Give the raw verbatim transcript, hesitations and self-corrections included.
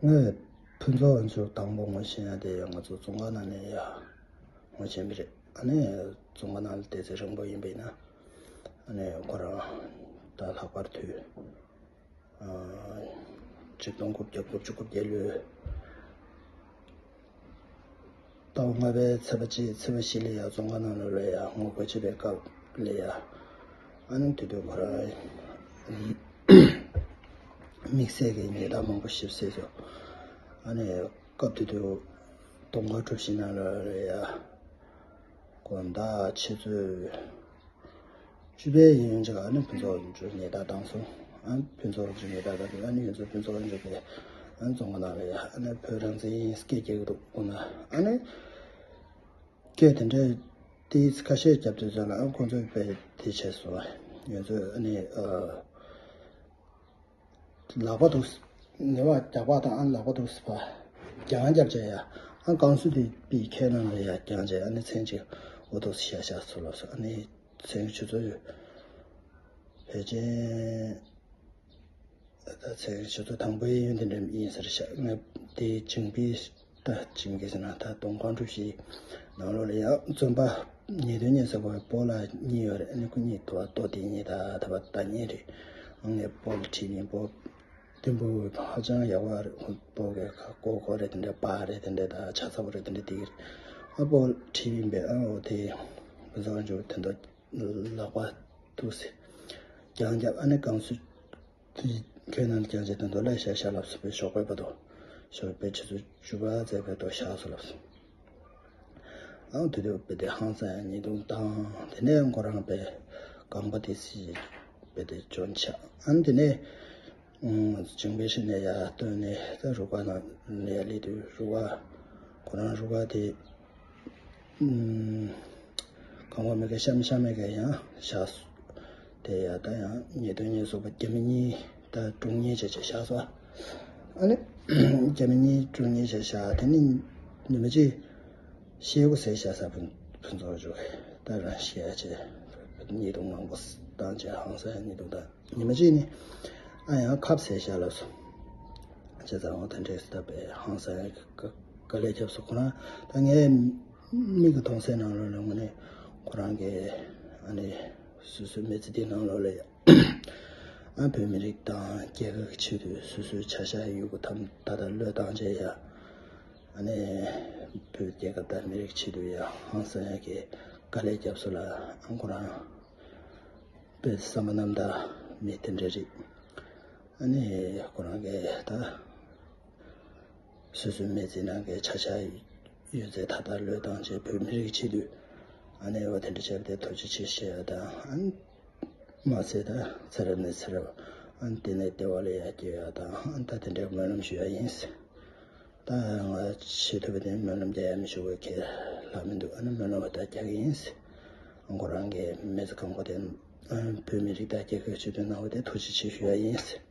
ངས་ཕུན་ཚོགས་དབང་ཕྱུག་དང་པོ་ངོ་ཤེས་ཡ་དེ་ང་ཚོ་ཙོང་ཁ་ན་ནས་ཡ་ངོ་ཤེས་པ་རེད། ཨ་ནི་ཙོང་ཁ་ན་ལ་དེ་ཚེ་རིང་པོ་ཡིན་པ་ཡིན་ན། ཨ་ནི་ཁོ་རང་ད་ལྷག་པར་དུས་ཆིག་སྟོང་དགུ་བརྒྱ་དགུ་བཅུ་གོ་བརྒྱད་ལོའི་ཟླ་བ་ལྔ་པའི་ཚེས་པ་གཅིག་ཚེས་པ་བཞི་ལ་ཡ་ཙོང་ཁ་ན་ལ་ལ་ཡ་ངོ་རྒོལ་བྱེད་པའི་སྐབས་ལ་ཡ། ཨ་ནི་དེ་དུས་ཁོ་རང་དམིགས་བསལ་གྱི་ཉེས་དག་མང་པོ་ཞིག་བཟས་སོང་། ཨ་ནི་སྐབས་དེ་དུས་དོང་ཁ་གྲུ་བཞི་ནང་ལ་ལ་ཡ་དགོང་དག་ཆུ་ཚོད་བཅུ་པའི་ཡན་ལ་ཅིག་ཨ་ནི་ཕུན་ཚོགས་དབང་ཕྱུག་ཉེས་དག་བཏང་སོང་། ཨ་ནི་ཕུན་ཚོགས་དབང་ཕྱུག་ཉེས་དག་བཏང་སོང་། ཨ་ནི་ང་ཚོ་ཕུན་ཚོགས་དབང་ཕྱུག་གིས་ཨ་ནི་ཙོང་ཁ་ན་ལ་ཡ་ཨ་ནི་བོད་རང་བཙན་ཡིན་སྐད་རྒྱག་གི་འདུག་དགོངས་ན། ཨ་ནི་སྐད་དེ་འདྲའི་ཏིས་ཁ་ཤས་རྒྱབ་དུས་ཙམ་ལ་ཨ་ཁོང་ཚོས་དཔེ་དེ་བྱས་སོང་། ང་ཚོས་ཨ་ནི་ཨ་ལག་པ་འདུག་ནི་བ་རྒྱག་པ་དང་ཨ་ལག་པ་འདུག་ཟེར་བ་རྒྱང་རྒྱབ་བྱས་ཡ། ཨ་རྐང་སུ་དེ་པི་ཁའི་ནང་ལ་ཡ་རྒྱང་བྱས། ཨ་ནི་མཚན་གཅིག་འོ་འདུག་ཤ་ཤ་ཚོ་ལོ་སོ། ཨ་ནི་མཚན་ཆུ་ཚོད་བོད་ཆེན། ད་ཚེས་ཆུ་ཚོད་དང་པོའི་ཡུན་དེ་འདྲ་ཡིན་ཟེར་ཤག་ངས་དེའི་བྱིང་པའི་ད་བྱིང་གི་ཟེར་ན་ད་དོང་ཁང་གྲུ་བཞི་ནང་ལོགས་ལ་ཡང་བཙོན་པ་ཉེས་དོན་གཉིས་ཟེར་བ་སྤོ་ལགས་གཉིས་ཡོད་རེད། ཨ་ནི་ཁོ་གཉིས་དུ་བ་ལྟོ་དེ་གཉིས་ད་ད་བ་ད་གཉིས་རེད། ངས་སྤོ་ལ་ཁྲིད་ཡིན། སྤོ་དུམ་བུ་ཧ་ཅང་ཡག་པོ་རེད། སྤོ་གི་ཁ་ཀོ་ཀོ་རེད། དེ་འདྲ་པ་རེད། དེ་འདྲ་ད་ཆ་ཚ་པོ་རེད། དེ་འདྲ་དེ་གི་རེད། ཨ་སྤོ་ལ་ཁྲིད་ཡིན་པས། ཨ་འོ་དེ་བཟོ་འཇུག་དེ་འདྲ་ལག་པ་འདུག་སེ་རྒྱང་རྒྱབ། ཨ་ནི་རྐང་སུ་དེ་ཁའི་ནང་རྒྱང་བྱས་དོན་དུ་ལ་ཤ་ཤ་ལབ་སོང་། པའི་ཞོགས་པའི་བར་དུ་ཞོགས་པའི་ཆུ་ཚོད་བཅུ་པ་ཙམ་བར་དུ་བཞག་སོང་ལབ་སོང་། ཨ་དེ་དུས་པའི་དེ་ཧང་སང་ཡང་ཉེས་རྡུང་བཏང་། དེ་ནས་ཁོ་རང་པའི་རྐང་པ་དེ་སི་པའི་དེ་གྱོན་ཆགས། ཨ་ནི་དེ་ནས་བྱིང་པའི་ཤི་ནས་ཡར་བཏོན་ནས་ད་རུ་ཁག་ནང་ལ་ཡར་སླེབས་དུས་རུ་ཁག་ཁོ་རང་རུ་ཁག་དེ། ཨུམ། གང་བ་མི་དགེ་ཤམ་ཤམ་མི་དགེ་ཡང་བཞག་སོང་། དེ་ཡ་ད་ཡང་ཉེས་དོན་ཉེས་གསོག་པ་རྒྱ་མི་གཉིས་ད་དྲུང་གཉེར་བྱས་བྱས་བཞག་སོང་། ཨ་ནི་རྒྱ་མི་གཉིས་དྲུང་གཉེར་བྱས་བཞག་དེ་ནི་ཉི་མ་གཅིག་ཤེལ་སྒོ་ཟེར་བཞག་ས་ཕུན་ཕུན་ཚོགས་ཆོས་ད་རང་ཤེས་ཡ་བྱས་ཉེས་རྡུང་མང་པོ་བཏང་བྱས་ཧང་སང་ཉེས་རྡུང་བཏང་། ཉི་མ་གཅིག་ནི་ཨ་ཡང་ཁབ་ཟས་བཞག་ལབ་སོང་། བྱས་ཙང་འོ་དེ་འདྲས་སུ་ད་དཔེ་ཧང་སང་དཀའ་དཀའ་ལས་བརྒྱབ་སོང་། ཁོ་རང་ད་ངའི་མིག་གི་མཐོང་སའི་ནང་ལོགས་ལ་དངོས་གནས་ཁོ་རང་གི་ཨ་ནི་སོ་སོའི་མི་ཚེ་འདིའི་ནང་ལོགས་ལ་ཡ་ཨ་བོད་མི་རིགས་དང་རྒྱལ་ཁབ་ཀྱི་ཆེད་དུ་སོ་སོའི་བྱ་བཞག་ཡོད་དགུ་ཐམ་ད་ལྟ་བློས་བཏང་བྱས་ཡ། ཨ་ནི་བོད་རྒྱལ་ཁབ་དང་མི་རིགས་ཆེད་དུ་ཡ་ཧང་སང་ཡ་གི་དཀའ་ལས་བརྒྱབ་སོང་ལ། ཨ་ཁོ་རང་དཔེ་བསམ་པ་རྣམ་དག་མི་དེ་འདྲ་རེད། ཨ་ནི་ཁོ་རང་གིས་ད་སོ་སོའི་མི་ཚེ་ནང་གི་བྱ་བཞག་ཡོད་ཚད་ད་ལྟ་བློས་བཏང་བྱས་བོད་མི་རིགས་ཆེད་དུ་ཨ་ནི་འོ་དེ་འདྲ་བྱས་པ་དེ་ཐུགས་རྗེ་ཆེ་ཞུ་ཡ་དང་། ཨ་ནི་མ་ཚད་ད་ཚེ་རབས་ནས་ཚེ་རབས་ཨ་ནི་དེ་ནས་བདེ་བ་ལ་ཡར་སྐྱེ་ཡ་དང་། ཨ་ནི་ད་དེ་འདྲའི་སྨོན་ལམ་ཞུ་ཡ་ཡིན། ད་ང་བྱེད་ཐུབ་པ་དེ་སྨོན་ལམ་རྒྱག་ཡ་མི་ཞུ་བའི་ཁས་ལྷག་མི་འདུག་ཨ་ནི་སྨོན་ལམ་བ་ད་རྒྱག་གི་ཡིན། ཁོ་རང་གི་མི་ཚེ་གང་པོ་དེ་བོད་མི་རིགས་དང་རྒྱལ་ཁབ་ཆེད་དུ་གནང་བ་དེ་ཐུགས་རྗེ་ཆེ་ཞུ་ཡ་ཡིན།